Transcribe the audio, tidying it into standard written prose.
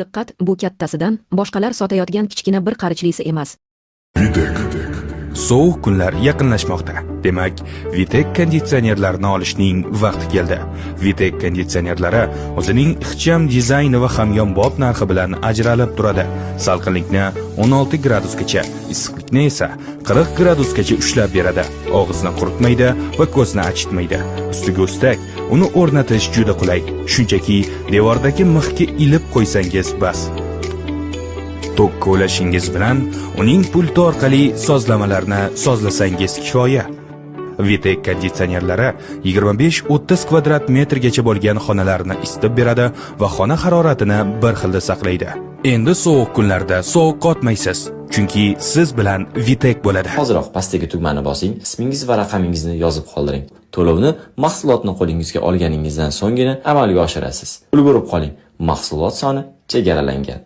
Diqqat, bu kattasidan boshqalar sotayotgan kichkina bir qarichlisi emas. Vitek. Sovuq kunlar yaqinlashmoqda. Demak, Vitek konditsionerlarini olishning vaqti keldi. Vitek konditsionerlari o'zining ixcham dizayni va hamyonbop narxi bilan ajralib turadi. Salqinlikni 16 gradusgacha, issiqlikni esa 40 gradusgacha ushlab beradi. Og'izni quritmaydi va ko'zni achitmaydi. Ustiga ustak, uni o'rnatish juda qulay. Shunchaki devordagi mixga ilib qo'ysangiz, bas. Tokka ulashingiz bilan uning pulti orqali sozlamalarni sozlasangiz kifoya. Vitek konditsionerlari 25-30 kvadrat metrgacha bo'lgan xonalarni isitib beradi va xona haroratini bir xilda saqlaydi. Endi sovuq kunlarda sovuq qotmaysiz, chunki siz bilan Vitek bo'ladi. Hoziroq pastdagi tugmani bosing, ismingiz va raqamingizni yozib qoldiring. To'lovni mahsulotni qo'lingizga olganingizdan so'nggina amalga oshirasiz. Ulgurib qoling. Mahsulot soni chegaralangan.